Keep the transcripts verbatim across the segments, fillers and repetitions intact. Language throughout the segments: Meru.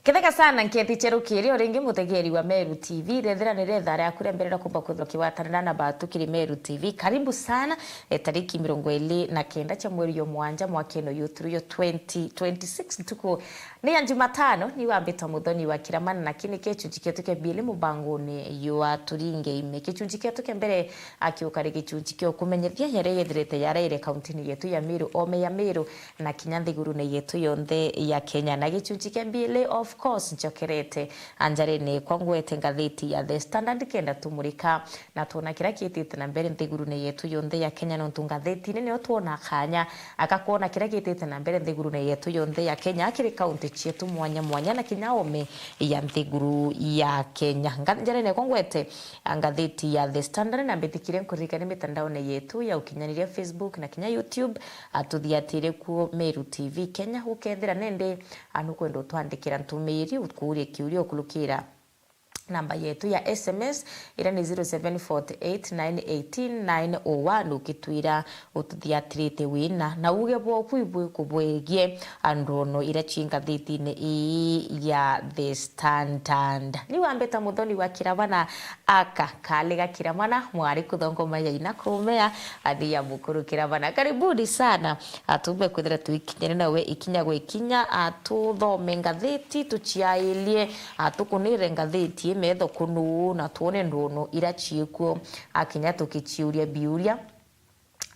Ketheka sana nkethiche rukiri o ringi mutegeri wa Meru T V, rethira ni retha riaku ria mbere ria kumba kwithirwa kigwatanira na batu kiri Meru T V. Karibu sana, e, tariki mirongo iri na kenda cia mweri yo mwanja mwakene uyu turi yo twenty twenty-six, ntuku ni ya Jumatano, ni wambita Muthoni wa Kiramana, na kini kechunji kietu kia mbili mubangoni ywa Turinge Ime. Kechunji kietu kia mbere akiukari gicunji kia ukumenyethia yaria yethirite yaraire kauntini yetu ya Meru, ome ya Meru, na kinya nthigurune yetu yonthe ya Kenya. Na gicunji kia mbili, of course, njokerete anjarene kwa ngwete ngatheti ya The Standard kenda tumurika na twona kiria kiitite na mbere nthigurune yetu yonthe ya Kenya, nontu ngatheti-ini nio twona kanya aka kwona kiria kiitite na mbere nthigurune yetu yonthe ya Kenya, kiri kaunti cietu mwanya mwanya na kinya ome ya nthiguru ya Kenya. Nga-, njarene kwa ngwete ngatheti ya The Standard, na mbitikirie nkuririkane mitandaone yetu ya ukinyaniria, Facebook na kinya YouTube, a, tuthiatire kuo Meru T V Kenya. Ukethira nende, a, nukwenda utwandikira ntumiri, ukuuria kiuria, ukurukira namba yetu ya S M S, iria ni zero seven forty eight nine eighteen nine oh one, ukitwira ututhiatirite wina na uge bwoku ibwi kubwegie andu ono iria ci ngathitine ii ya The Standard. Ni wambita Muthoni wa Kiravana, aka kali ga Kiravana, mwari kuthongoma ya ina kumea, athi ya mukuru Kiravana. Karibuni sana, atumbe kwithira twikinyire nawe ikinya gwa ikinya, atuthome ngathiti, tuciairie, atukunire ngathiti imetho kunu na twone ndono ira ciikuo, akinya tukiciuria biuria.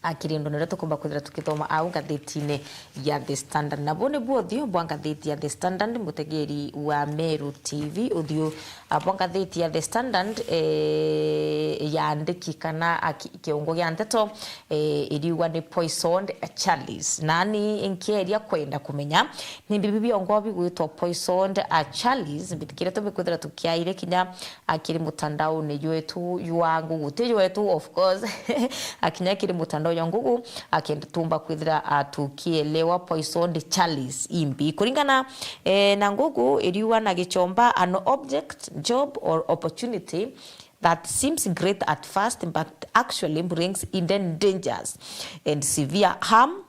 Akiri ndono iria tukumba kwithira tukithoma au ngathitine ya The Standard. Na bu ni bu uthiu bwa ngathiti ya The Standard, mutegeri wa Meru T V. Uthiu, ah, bwa ngathiti ya The Standard, eh, yandiki kana aki-, kiungo gia nteto, eh, iriuga ni poisoned chalice. Nani nkieria kwenda kumenya ni bibi biongo bigwitwa poisoned, ah, chalice. Mbitikirie tumbi kwithira tukiaire kinya akiri mutandaone jwetu jwa Ngugu, ti jwetu, of course, akinya akiri mutandao jwa Ngugu, akenda tumba kwithira, ah, tukielewa poisoned chalice imbi. Kuringana, eh, na Ngugu, iriuga na Gichomba, an object, job or opportunity that seems great at first but actually brings hidden dangers and severe harm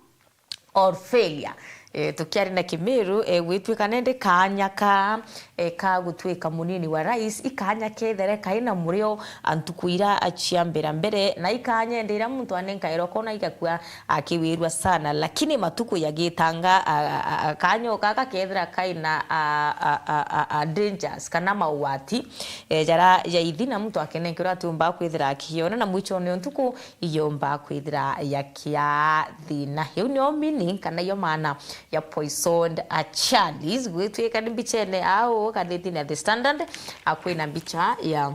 or failure. Eh, tukiari na Kimiru, eh, gwituika nende kaanya ka, eh, ka gutuika munini wa rais, ikaanya kethere kaina murio, a, ntuku ira aciambira mbere, na ikaanya ende ira muntu anenkairwa kona igakua akiwirua sana, lakini matuku yagitanga, a, a, a, kaanya o gaka kethira kaina, a, a, a, a, a, dangers kana maugwati, eh, jara jaithi na muntu akenenkerwa atiumba kwithira akiona, na mwichone o ntuku iyomba kwithira yakia thina. Iu nio meaning kana iyo maana ya poisoned chalice. Gwituika ni mbichene au ngathitine ya The Standard, a, kwina mbicha ya,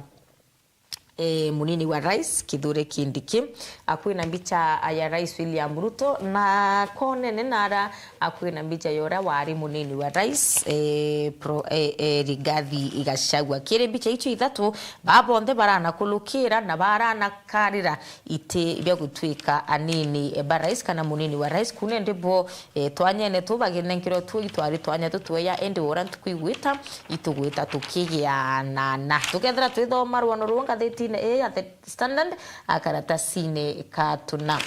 eh, munini wa rais Kithure Kindiki, a, kwina mbicha ya Rais William Ruto, na konene nara a, kwina mbicha ya uria wari munini wa rais, eh, pro-, eh, eh, Rigathi Gachagua. Kiri mbicha icio ithatu, baa bonthe baranakulukira na baranakarira iti bia gutuika anini, eh, ba rais kana munini wa rais. Kune ndi bo, eh, twanyene tu baginenkerwa tu itwari twanya tutweya, indi uria ntuku igwita, itugwita tukigianana. Tukethira twithoma rwano ruu ngathitine ii ya The Standard, a, karatasine ka tuna.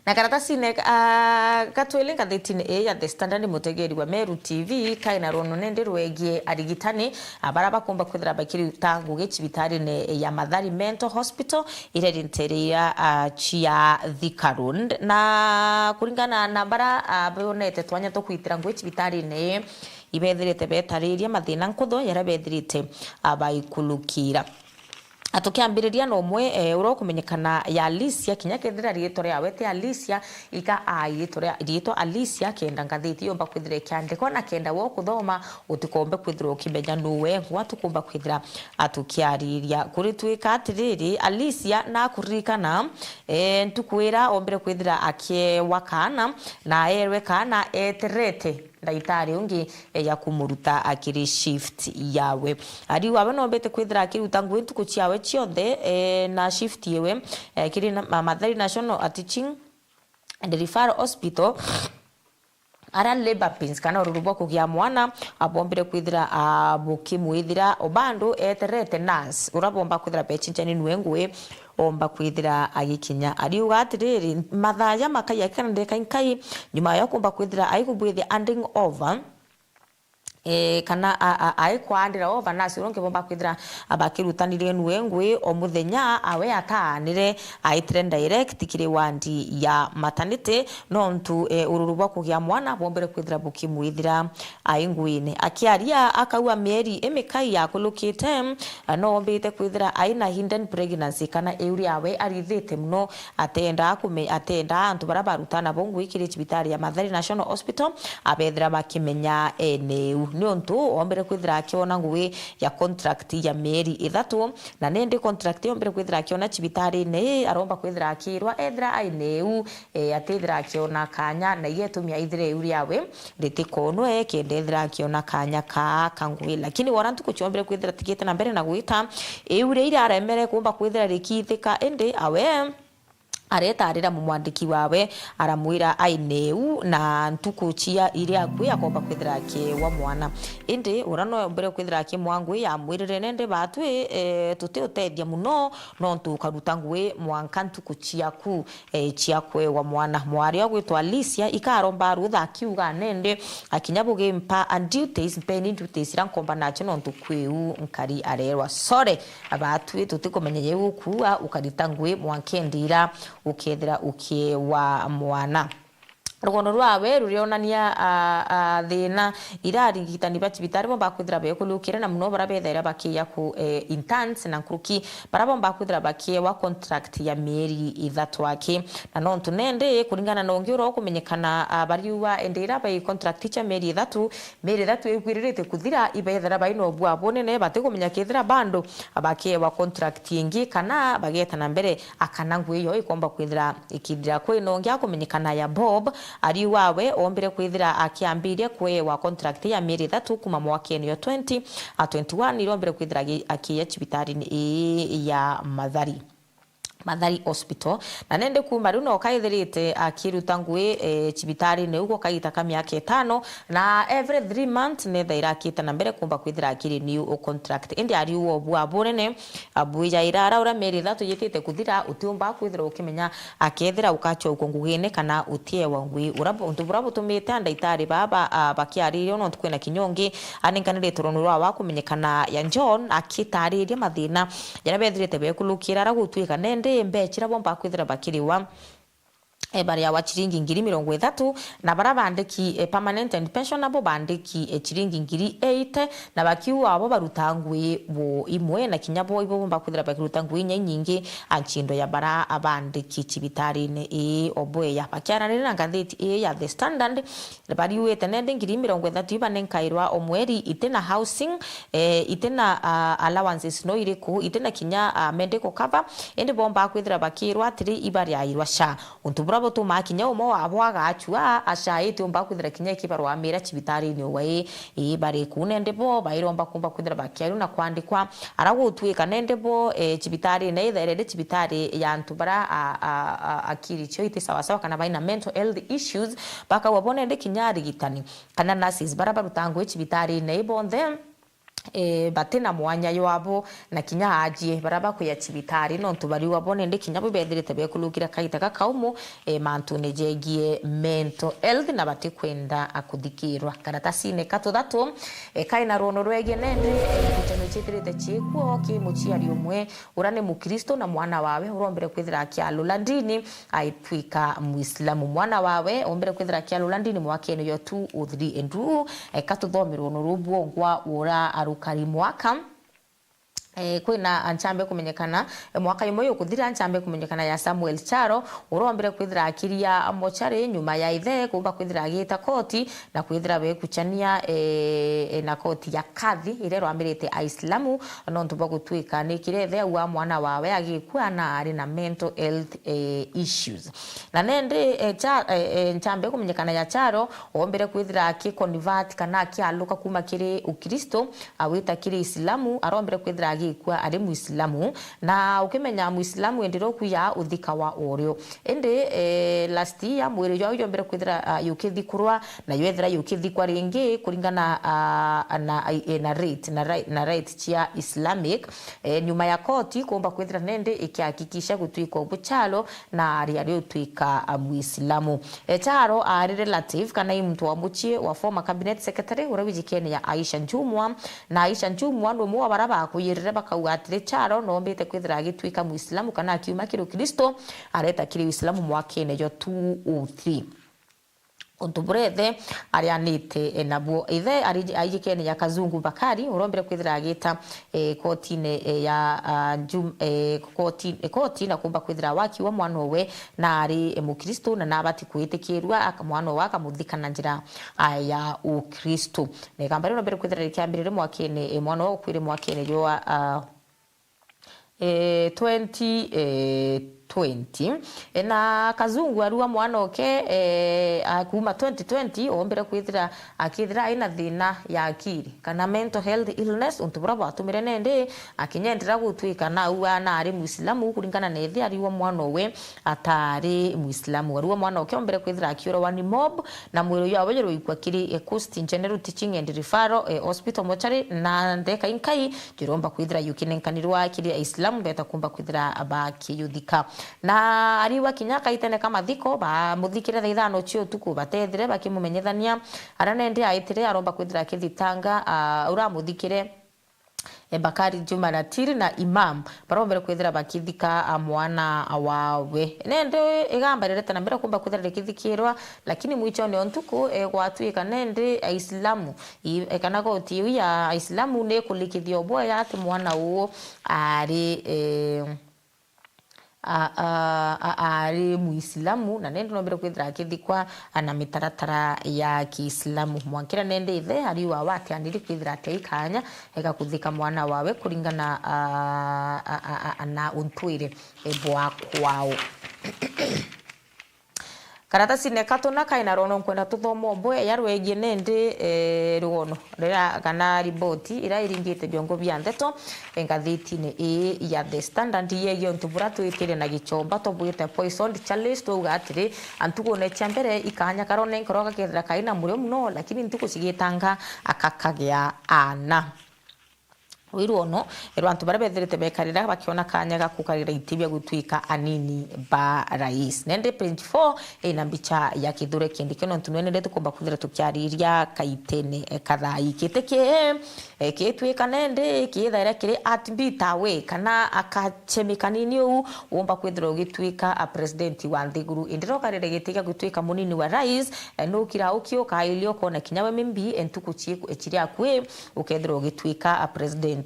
Na karatasine, ah, ga twili ngathitine ii ya The Standard, mutegeri wa Meru T V, kaina rwono nende rwegie arigitani, ah, baria bakumba kwithira bakiruta ngugi cibitarine ya Mathari Mental Hospital, iria iri nteere iria, ah, cia Thika Road. Na kuringana na baria, ah, bonete twanya twa kwitira ngugi cibitarine ii, ibethirite betariria mathina nkutho jaria bethirite, ah, baikulukira. A, tukiambiriria na umwe, eh, uria ukumenyekana ya Alicia, kinya kethira riitwa riawe ti Alicia, ika a riitwa ria, riitwa Alicia, kenda ngathiti yomba kwithira ikiandikwa, na kenda we ukuthoma utikombe kwithira ukimenya nuwe, gwa tukumba kwithira, a, tukiariria. Kurituika atiriri, Alicia nakuririkana, eh, ntuku ira ombire kwithira akiewa kaana, na aerwe kaana eterete ndagitari ungi, eh, ya kumuruta akiri shift yawe. Ariu awe nombete kwithira akiruta ngugi ntuku ciawe cionthe, eh, na shift yewe, eh, kiri na, ma-, Mathari National Teaching and Referral Hospital, aria labor pains kana ururu bwa kugia mwana, abombire kwithira, ah, bukimwithira o bandu eterete nurse uria bomba kwithira bechinchani nue ngui omba kwithira agikinya. Ariuga atiriri, mathaa ja makai akikara ndeka inkai, nyuma ya kumba kwithira aikubwithia handing over, eh, kana a, a, aikwaandira o banasi uria ungi bomba kwithira bakirutanirie nue ngui o muthenya, awe ataanire, aitire direct kiri wandi ya maternity, nontu, eh, ururu bwa kugia mwana bwombire kwithira bukimwithira ai nguine. Akiaria, akauga mieri imikai yakulukite, eh, no ombite kwithira aina hidden pregnancy, kana iu riawe arithite muno, atendaa kume-, atendaa antu baria barutana bo ngui kiri cibitari ya Mathari National Hospital abethira bakimenya ene iu, niuntu ombire kwithira akiona ngui ya contract ya mieri ithatu, na nindi contract yombire kwithira akiona cibitarine ii, aromba kwithira akirwa ethira aine iu, e, atithira akiona kanya, na igetumi aithire iu riawe ritikonwe kenda ethira akiona kanya kaa ka ngui. Lakini wara ntuku ciombire kwithira tigite na mbere na gwita, iu ria iraremere kumba kwithira rikiithika, indi awe aretarira mumwandiki wawe, aramwira aine iu, na ntuku cia iria akui akomba kwithira akiewa mwana. Indi uria no mbere kwithira akimwa ngui, amwirire, nende batwi, e, tutiutethia muno, nontu ukaruta ngui mwanka ntuku ciaku, e, cia kwewa mwana. Mwari ogwitwa Alicia ikaromba rutha akiuga, nende akinya bugimpa a duties, mpeni duties iria nkomba nacio, nontu kwiu nkari arerwa, sorry, batwi tutikumenya yeu ukuua, ukarita ngui mwanka indi ira ukethira ukiewa mwana. Rugono rwawe rurionania, a, a, thina ira arigitani ba cibitari bomba kwithira bekulukire, na muno baria bethaira bakiya ku, e, interns na nkuruki baria bomba kwithira bakiewa contract ya mieri ithatu aki. Na nontu nende kuringana na ungi uria ukumenyekana, a, bariuga indi ira bai contract cia mieri ithatu, mieri ithatu ikwiriritie kuthira, ibethira baina ubua bunene, batikumenya kethira bando bakiewa contract ingi kana bageta na mbere, akana ngui iyo ikomba kwithira ikithira. Kwina ungi akumenyekana ya Bob, ariuga we ombire kwithira akiambiria kwewa contract ya mieri ithatu kuma mwakene yo twenty twenty-one, iria ombire kwithira agi-, akiya cibitarine ii ya Mathari. Mathari Hospital. Na nende kuma riu no kaithirite akiruta ngui, e, cibitarine uguo kaita ka miaka itano, na every three months nethaira akita na mbere kumba kwithira akiri new contract. Indi ariuga ubua bunene, abwijaira ara uria mieri ithatu yitite kuthira, utiumba kwithira ukimenya akethira ukachokua ngugine kana utiewa ngui. Ura bu-, untu buria butumite andaitari baba, a, bakiariria nontu kwina kinya ungi anenkanirite rugono rwa wa kumenyekana ya John akitariria mathina jaria bethirite bekulukira ara gutuika nende mbecha iria bomba kwithira bakiriwa, e, bariawa ciringi ngiri mirongo ithatu, na baria bandiki, e, permanent and pensionable bandiki, e, ciringi ngiri eight, na bakiuga abo baruta ngui bo imwe, na kinya bo ibo bomba kwithira bakiruta ngui inya inyingi a nchindo ya baria abandiki cibitarine ii obweya. Bakiaranira na ngathiti ii ya The Standard, bariuite nende ngiri mirongo ithatu ibanenkairwa o mweri, itina housing, e, itina, a, allowances no iriku, itina kinya, a, medical cover, indi bomba kwithira bakirwa atiri ibariairwa SHA. Untu buria butumaa kinya umwe wabo agachua, a, SHA itiumba kwithira kinya ikibarwamira cibitarine uwe. Ii, bari kuu nende bo bairomba kumba kwithira bakiaru na kwandikwa. Ara gutuika nende bo, e, cibitarine ithairende cibitari ya antu bara, a, a, a, akiri cio iti sawasawa kana baina mental health issues, bakauga bo nende kinya arigitani kana nurses bara baruta ngui cibitarine i bonthe, e, batina mwanya jwabo, na kinya ajie bara bakuya cibitari, nontu bariuga bo nende kinya bo bethirite bekulukira kaita gakaumu, e, mantune jegie mental health, na batikwenda a kuthikirwa. Karatasine ka tuthatu, e, kaina ruono rwegie nende, e, ngucanio ciithirite ciikuo ki muciari umwe uria ni Mukristo, na mwana wawe urombire kwithira akialula ndini aitwika Muislamu. Mwana wawe ombire kwithira akialula ndini mwakene yo two oh three and two. Eka tuthomerwe ruono ruu bwongwa ura arukari mwaka. Eh, kwina nchambe kumenyekana, eh, mwaka imwe yukuthira, nchambe kumenyekana ya Samuel Charo, urombire kwithira akiria mochari nyuma ya ithe kumba kwithira agita koti na kwithira bekuchania, eh, eh, na koti ya kadhi iria irwamirite Aislamu, nontu bwa gutwika ni kirethe aua mwana wawe agikua na ari na mental health, eh, issues. Na nendi, eh, cha, eh, eh, nchambe kumenyekana ya Charo, ombire kwithira aki convert kana akialuka kuma kiri Ukristo, awita kiri Islamu, arombire kwithira agi- ikua ari Muislamu, na ukimenya Muislamu indi ro kuya uthika wa urio. Indi, eh, last year, mwiri jwao jombere kwithira, ah, yukithikurwa, na yethira yukithikwa ringi kuringana, ah, na, eh, na rite, na ri-, na rite cia Islamic, eh, nyuma ya koti kumba kwithira nende ikihakikisha gutwika ubuchalo na ari ari utwika, ah, Muislamu. Echaro aari relative kana i muntu wa mucii wa former cabinet secretary uria wijikene ya Aisha Njumwa, na Aisha Njumwa ni umwe wa baria bakwiyirire bakauga atiri Charo noombite kwithira agitwika Muislamu kana akiuma kiri Ukristo areta kiri Uislamu mwakene jwa two oh three. Untu buria ithe arianite, eh, nabuo. Ithe ari-, aijikene ya Kazungu Bakari, urombire kwithira agita, eh, kotine, eh, ya, ah, Njum-, eh, koti, eh, koti na kumba kwithira wakiwa mwana owe na ari, eh, Mukristo na nabati kwitikirua, aka-, mwana owe akamuthika na njira, ah, ya Ukristo. Na igamba riu rombire kwithira rikiambirire mwakene, eh, mwana owe ukwire mwakene jwa, ah, eh, twenty, eh, twenty. Eh, na Kazungu arua mwana oke, eh, a-, kuma twenty twenty, ombire kwithira akithira aina thina ya akiri kana mental health illness, untu buria bwatumire nende akinyendera gutwika na aua na ari Muislamu kuringana na ithe ariwa mwana owe atari Muislamu. Ariwa mwana oke ombire kwithira akiurawa ni mob, na mwiri jwawe jurwikwa kiri, eh, Coast General Teaching and Referral, eh, Hospital mortuary, na ndeka inkai juromba kwithira yukinenkanirwa kiri Aislamu beta kumba kwithira bakiyuthika. Na ariwa kinya kaitene ka mathiko, bamuthikire thaa ithano cia utuku, batethire bakimumenyethania. Ara nende aitire aromba kwithira akithitanga, ah, uramuthikire, eh, Bakari Juma Natiri na Imam, barombere kwithira bakithika, ah, mwana wawe. Nende igamba rirete na mbere kumba kwithira rikithikirwa, lakini mwichone o ntuku, eh, gwatwika nende Aislamu, i-, eh, kana koti iu ya Aislamu ni kulikithia ubwaya ati mwana uu ari, eh, a-, a-, a-, ari Muislamu, na nindi nombire kwithira akithikwa na mitaratara ya Kiislamu. Mwankira nindi ithe ariwa watianiri kwithira atia ikanya ega kuthika mwana wawe kuringana, a, a, a, a, na untwire, e, bwa kwao. Karatasine ka tuna kaina rono nkwenda tuthoma ubwe ya rwegie nindi, e, rugono rira kana riboti ira iringite biongo bia ndeto, e, ngathitine ii ya The Standard yegie untu bura twitire na gichomba tubwite poisoned chalice, twauga atiri, a ntukune cia mbere ikanya karone nkoro gakethira kaina murio muno, lakini ntuku cigitanga akakagia ana. Wiru ono, erwa antu baria bethirite bekarira bakiona kanya ga kukarira iti bia gutwika anini ba rais. Nende page four ina mbicha ya Kithure Kindiki, nontu nwenende tukomba kwithira tukiariria kaitene, eh, kathai. Kiti ki, eh, kitwika nende kiithaira kiri at bit away, kana akachemi kanini uu womba kwithira ugitwika a president wa nthiguru. Indi rokarire giti gia gutwika munini wa rais, eh, nukira ukiuka ili ukona kinya we mimbi, eh, ntuku chi-, chiri akui, ukethirwa ugitwika a president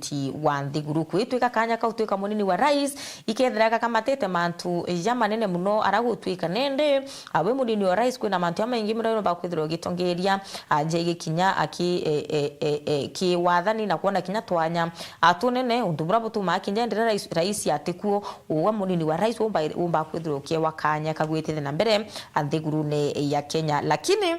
wa nthiguru. Kwitwika kanya kau twika munini wa rais, ikethira gakamatite mantu ja manene muno ara gutwika nende, a, wi munini wa rais, kwina mantu jamaingi muno uromba kwithirwa ugitongeria, a, ja igikinya aki, e, e, e, e, ki wathani na kwona kinya twanya, a, tunene, untu bura butumaa kinya ndira rais, rais atikuo, uwa munini wa rais umba, umba kwithirwa ukiewa kanya kagwitithia na mbere, a, nthigurune ya Kenya. Lakini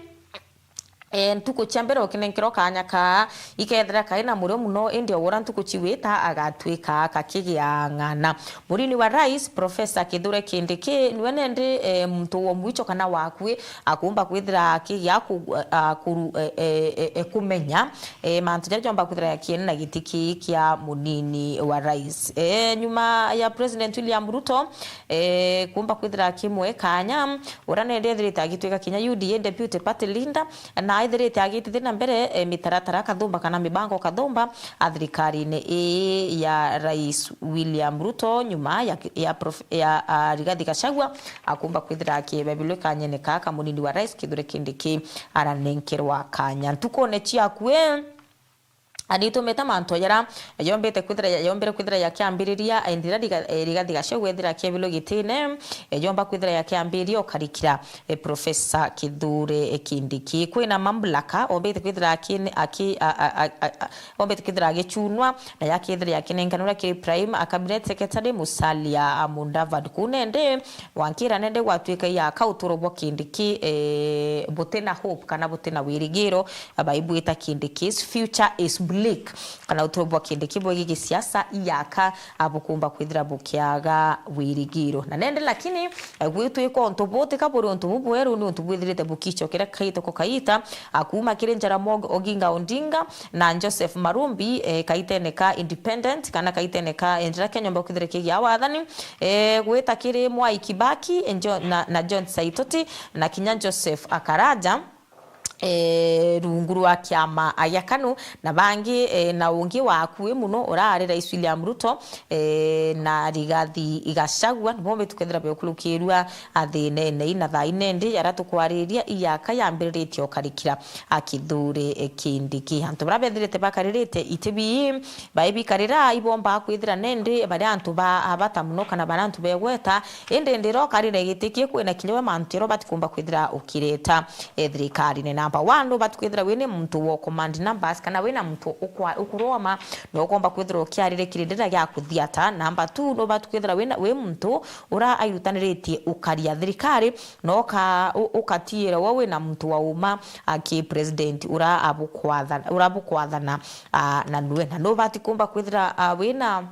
e, ntuku cia mbere ukinenkerwa kanya kaa, ikethira kaina murio muno, indi o ura ntuku ciwita agatwika kakigia ng'ana. Munini wa rais, Professor Kithure Kindiki, niwe nende, e, muntu wa mwicho kana wakui akumba kwithira akigia ku-, a, kuru-, e, e, e, e, kumenya, e, mantu jaria jomba kwithira yakiene na giti kii kia munini wa rais. E, nyuma ya President William Ruto, e, kumba kwithira akimwe kanya, ura nende ethirite agitwika kinya U D A deputy party leader, na ethirite agitithia na mbere, e, mitaratara kathumba kana mibango kathumba a thirikarine ii ya Rais William Ruto, nyuma ya, ya prof-, ya, a, Rigathi Gachagua akumba kwithira akibebilwe kanyene kaa ka munini wa rais Kithure Kindiki aranenkerwa kanya. Ntukune ciakue, a, nitumite mantu jara yombite kwithira, yombire kwithira yakiambiriria, e, ndira Riga-, e, Rigathi Gachagua ethira akiebilwe gitine, e, yomba kwithira yakiambiria ukarikira, e, Professor Kithure, e, Kindiki. Kwina mamlaka ombite kwithira akine-, aki-, a, a, a, a, a, ombite kwithira agichunwa, na yakethira yakinenkanirwa kiri Prime, a, Cabinet Secretary Musalia, a, Mudavadi. Kunende, wankira nende gwatwika ya kauturo bwa Kindiki, e, butina hope kana butina wirigiro, a, baibwita Kindiki's future is bleak. League, kana uturo bwa Kindiki bwegi gisiasa iyaka, a, bukumba kwithira bukiaga wirigiro. Na nende lakini, e, gwitwika untu butika buri untu bubweru, ni untu bwithirite bukicokera kaita ko kaita, a, kuma kiri Jaramogi Oginga Odinga na Joseph Marumbi, e, kaitene ka independent, kana kaitene ka, e, ndira Kenya mba kwithira kigia wathani, e, gwita kiri Mwai Kibaki, e, Jo-, na, na John Saitoti, na kinya Joseph Akaraja, e, rungu rwa kiama gia KANU, na bangi, e, na ungi wa akui muno urari Rais William Ruto, e, na Rigathi Gachagua, nibo mbitu kethira beukurukirua, a, thinene ii na thaa ine ndi, aria tukwariria iyaka yambiriritie ukarikira, a, Kithure, e, Kindiki. Antu baria bethirite bakaririte iti bii, baibikarira ibomba kwithira nindi baria antu ba, a, bata muno kana baria antu begweta, indi ndira ukarire giti kii kwina kinya we mantu jaria ubati kumba kwithira ukireta, e, thirikarine. Number one, ubati kwithira wina muntu wa command numbers, kana wina muntu ukwa-, ukuroma, na ukomba kwithira ukiarire kirindira gia kuthiata. Number two, nubati kwithira wina, wi muntu ura airutaniritie ukaria thirikari, na uka-, u-, ukatiira we wina muntu wa uma, a, ki president ura abukwathana, ura bukwathana, a, na nwe. Na nubati kumba kwithira, a, wina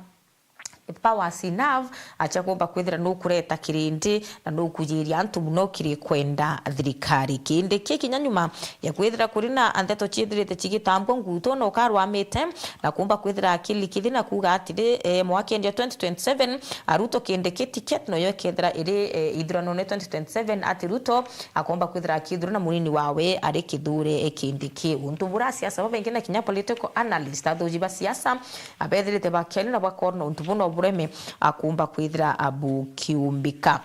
powers enough, acha kumba kwithira nukureta kirindi na nukujiria antu muno kiri kwenda thirikari. Kindiki kinya nyuma ya kwithira kuri na ndeto ciithirite cigitambwa nguto na ukarwamite, na kumba kwithira akili kithi na kuuga atiri, e, mwakeni jwa twenty twenty-seven, a, Ruto Kindiki ticket noyo ikethira iri, e, ithuranone twenty twenty-seven, ati Ruto akomba kwithira akithura na munini wawe ari Kithure, e, Kindiki. Untu bura siasa babaingi na kinya political analyst, athuji ba siasa, abethirite bakiaria na bakoona untu buna ubureme akumba kwithira abukiumbika.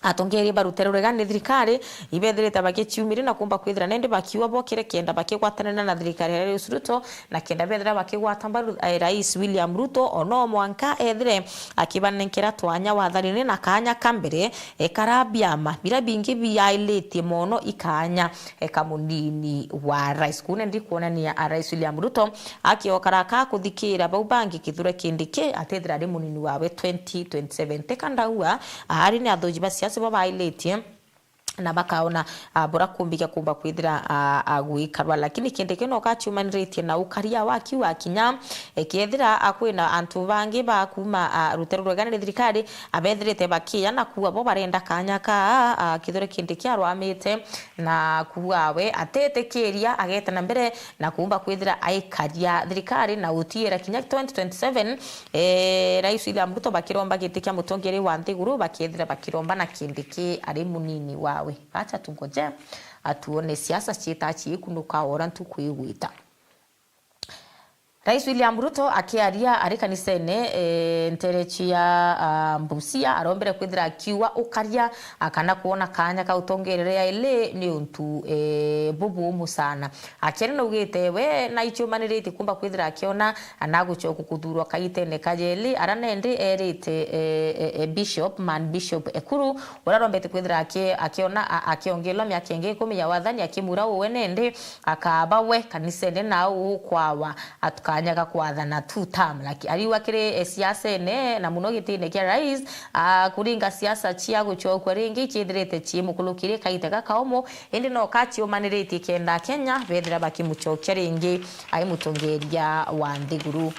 Atongeria ba rutere ruregani ni thirikari ibethirite bagiciumire na kumba kwithira nende bakiua bokire kenda bakigwatanira na thirikari ya Rais Ruto, na kenda bethira bakigwata mbaru, eh, Rais William Ruto, ono mwanka ethire akibanenkera twanya wathanine na kanya ka mbere, e, kara biama bira bingi biailitie mono ikanya, e, ka munini wa rais. Kune ndikuonania a Rais William Ruto akiokara ka kuthikira bau bangi Kithure Kindiki atithira ari munini wawe twenty twenty-seven. Teka ndaua, aari ni athuji ba siasa bo bailitie na bakaona, a, bura kumbikia kumba kwithira, a, a, gwikarwa. Lakini Kindiki no kaciumaniritie na ukaria wakiuga kinya, e, kethira akwina antu bangi ba kuma, a, rutere ruregani ni thirikari, abethirite bakiya na kuuga bo barenda kanya ka, a, Kithure Kindiki arwamite na kuuga we atitikiria ageta na mbere na kuumba kwithira aikaria thirikari na utiira kinya twenty twenty-seven, e, Rais William Ruto bakiromba giti kia mutongeria wa nthiguru, bakethira bakiromba na Kindiki ari munini wawe. Acha tungoje, atuone siasa ciita ciikunuka ora ntuku igwita. Rais William Ruto akiaria ari kanisene, e, ntere cia, a, Busia, arombere kwithira akiuga ukaria, a, kana kwona kanya ka utongerere ya ili ni untu, e, bubu musana. Akiaria naugite we naicumaniritie kumba kwithira akiona, a, na gucoka kuthurwa kaitene ka jeli, ara nendi erite, e, e, e, Bishop, man Bishop Ekuru, uria arombete kwithira aki-, akiona, a, akiongelwa miaka ingi ikumi ya wathani, akimura uwe nendi akaba we kanisene na ukwawa atukanya ga kwathana two term. Laki-, ariuga kiri, e, siasene na muno gitine kia rais, a, kuringa siasa cia gucokua ringi ciithirite ciimukurukiri kaita gakaumu, indi no kaciumaniritie kenda Kenya bethira bakimucokia ringi ai mutongeria wa nthiguru.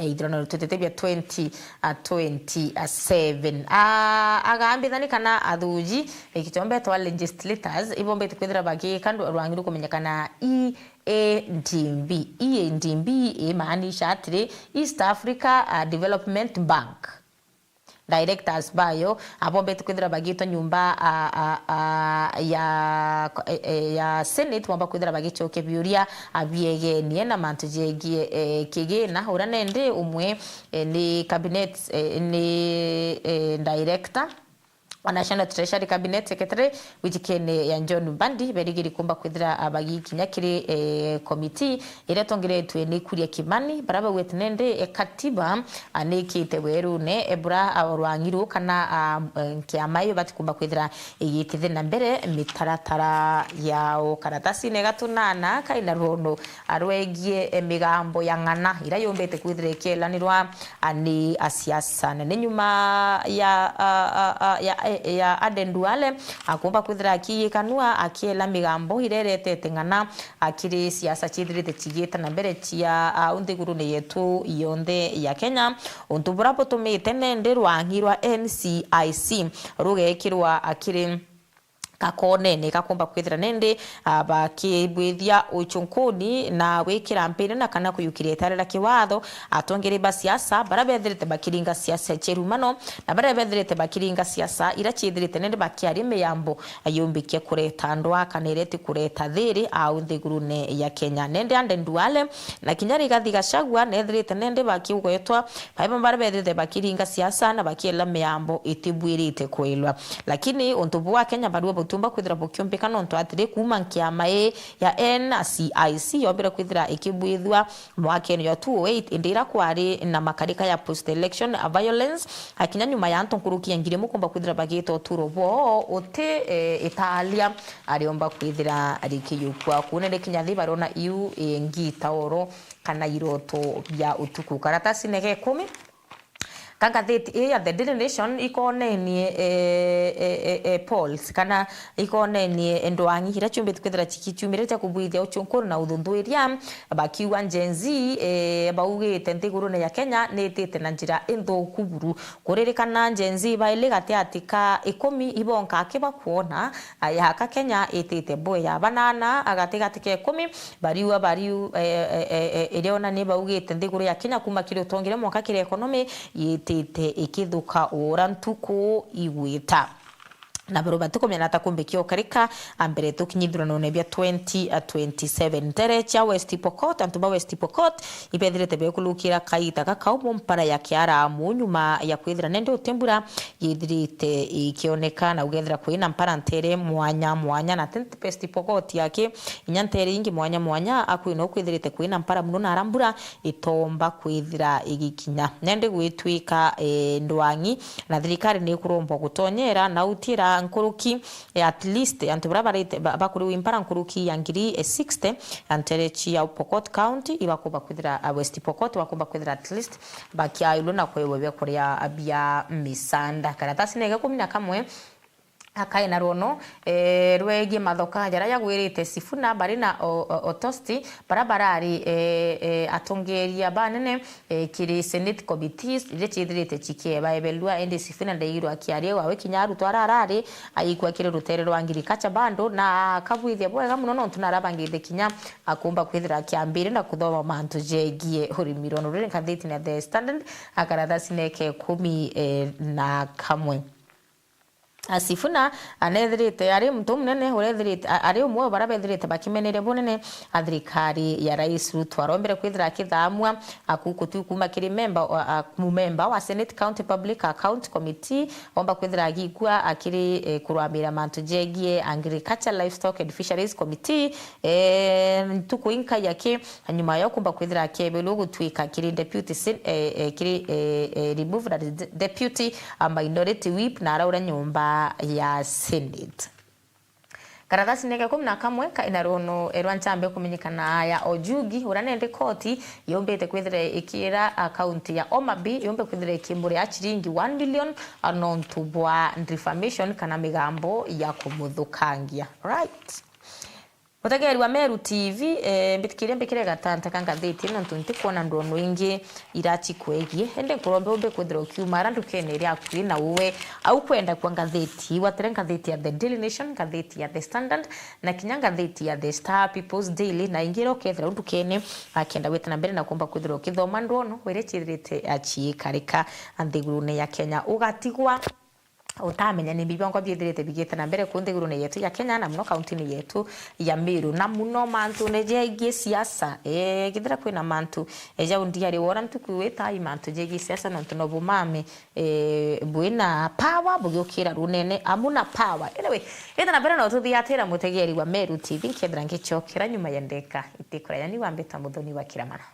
E, ithurano twitite bia twenty, a, twenty-seven. A, agambithani kana athuji, e, kichombe twa legislators, ibombete kwithira bagika ndu-, rwangi rukumenyekana E A D B. E A D B imaanisha atiri, East Africa, a, Development Bank. Directors bayo abombete kwithira bagitwa nyumba, a, a, a, ya, e, e, ya Senate, bomba kwithira bagicokia biuria, a, biegenie na mantu jegie, e, kigina. Uria nendi umwe, e, ni cabinet, e, ni, e, director wa National Treasury Cabinet Secretary, wijikene ya John Mbadi, berigiri kumba kwithira, a, bagikinya kiri, e, committee iria itongeretwe ni Kuria Kimani, baria baugite nendi, e, katiba, a, nikite werune, e, bura, a, rwangi ruu kana, a, e, kiama iyo batikumba kwithira igitithia na mbere mitaratara yao. Karatasine gatunana kaina rwono, a, rwegie, e, migambo ya ng'ana iria yumbite kwithira ikielanirwa, a, ni asiasa. Na ni nyuma ya, a, a, a, ya ya Aden Duale akumba kwithira akiikanua akiela migambo iria iretete ng'ana akiri siasa ciithirite cigiita na mbere cia, ah, nthigurune yetu yonthe ya Kenya. Untu bura butumite nende rwang'i rwa N C I C rugekirwa akiri gakonene gakumba kwithira nende, ah, bakibwithia uchunkuni na gwikira mpini na kana kuyukiria itare ria kiwatho atongeri ba siasa bara bethirite bakiringa siasa cia irumano na bara bethirite bakiringa siasa ira ciithirite nende bakiaria miyambo yumbikia kureta ndwaa kana ireti kureta thiri au nthigurune ya Kenya. Nende Aden Duale na kinya Rigathi Gachagua nethirite nende bakigwetwa baiba bara bethirite bakiringa siasa na bakiela miyambo itibwirite kwilwa. Lakini untu bwa Kenya barua butumba kwithira bukiumbika nontu atiri kuma nkiama ii ya N C I C yombire kwithira ikibwithua mwakene jwa two oh eight, indi ira kwari na makarika ya post election violence, akinya nyuma ya antu nkuruki ya ngiri imwe kumba kwithira bagita uturo bwoo uti, eh, italia ariomba kwithira rikiyukua. Kuune ni kinya thi barona iu, eh, ngita oro kana iroto bia utuku. Karatasine ga ikumi ka ngathiti ii ya The Daily Nation ikonenie, eh, eh, eh, eh, polls kana ikonenie ndwang'i iria ciumbite kwithira cikiumire cia kubwithia uchunkuru na uthunthuiria, bakiuga Gen Z, eh, baugite nthigurune ya Kenya nitite na njira inthuku buru. Kuririkana Gen Z baili gatiati ka ikumi ibonka akibakwona, ah, yaka Kenya itite bwega. Banana gatigati ka ikumi bariua bariu, eh, eh, eh, eh, iria ona ni baugite nthiguru ya Kenya kuma kiri utongeria mwanka kiri economy yitite ikithuka ura ntuku igwita. Na baro batikumenya ta kumbikia ukarika a mbere tukinye ithuranone bia twenty twenty-seven. Ntere cia West Pokot, antu ba West Pokot ibethirite bekulukira kaita gakaumu mpara ya Kiaramu nyuma ya kwithira nende utimbura yithirite ikioneka na ugethira kwina mpara ntere mwanya mwanya na tenti West Pokot yake inya ntere ingi mwanya mwanya akwina ukwithirite kwina mpara muno na arambura itomba kwithira igikinya. Nende gwitwika, eh, ndwang'i na thirikari ni ikurombwa gutonyera na utira nkuruki, eh, at least antu bara barite ba-, bakuriwe impara nkuruki ya ngiri, eh, sixty antere cia Pokot County ibakumba kwithira, ah, West Pokot bakumba kwithira at least bakiailwe na kwewa bia kuria bia misanda. Karatasi nege kumi na kamwe akae na rwono, eh, rwegie mathoka jaria jagwirite Sifuna bari na o-, o-, Otosti, bara barari, eh, eh, atongeria banene, eh, kiri Senate committees iria ciithirite cikiebaebelua, indi Sifuna ndaigirwe akiaria wawe kinya arutwa ara arari aikua kiri rutere rwa agriculture bando, na akabwithia bwega muno nontu narabangite kinya akumba kwithira akiambire na kuthoma mantu jegie urimi. Rwono ruri ngathitine ya The Standard, akarathasi neke kumi, eh, na kamwe. A Sifuna anethirite ari muntu munene urethirite a-, ari umwe wa bara bethirite bakimeneria bunene a thirikari ya Rais Ruto. Arombere kwithira akithamua akuku tu kuma kiri memba wa, a, mumemba wa Senate County Public Account Committee, omba kwithira agikua akiri, eh, kurwamira mantu jegie Agriculture, Livestock and Fisheries Committee, eh, ntuku inkai aki Nyuma ya kumba kwithira akebelwa gutwika kiri deputy sen-, eh, eh, kiri, eh, eh, removed as de-, deputy, a minority whip na araura nyomba ya Senate. Karathasi neke kumi na kamwe kaina rono erwa nchambe kumenyekana ya Ojugi, uria nende koti yumbite kwithira ikira akaunti ya Homa Bay yumbe kwithira ikimuria chiringi one million, a, nontu bwa defamation kana migambo ya kumuthukangia. Right. Mutegeri wa Meru T V, eh, mbitikirie mbikire gatanta ka ngathiti ino, nontu ntikwona ndwono ingi irachi kwegie. Indi nkurombe umbe kwithira ukiuma ara ndukene iria akui na uwe au kwenda kwa ngathiti. Watire ngathiti ya The Daily Nation, ngathiti ya The Standard, na kinya ngathiti ya The Star, People's Daily, na ingi iria ukethira u ndukene, akenda gwita na mbere na kumba kwithira ukithoma ndwono, wire chithirite achiikarika nthigurune ya Kenya. Ugatigwa utamenya ni bibongwa biithirite bigite na mbere ku nthigurune yetu ya Kenya, na muno kauntini yetu ya Meru, na muno mantune jegie siasa. Eh, kethira kwina mantu, eh, jau ndiari wona ntuku itai mantu jegie siasa, nontu no bumame, eh, bwina power bugiukira runene amu na power. Anyway, ita na mbere no tuthiatira mutegeri wa Meru T V, nkethira ngichokera nyuma ya ndeka itikuraya. Ni wambita Muthoni wa Kiramana.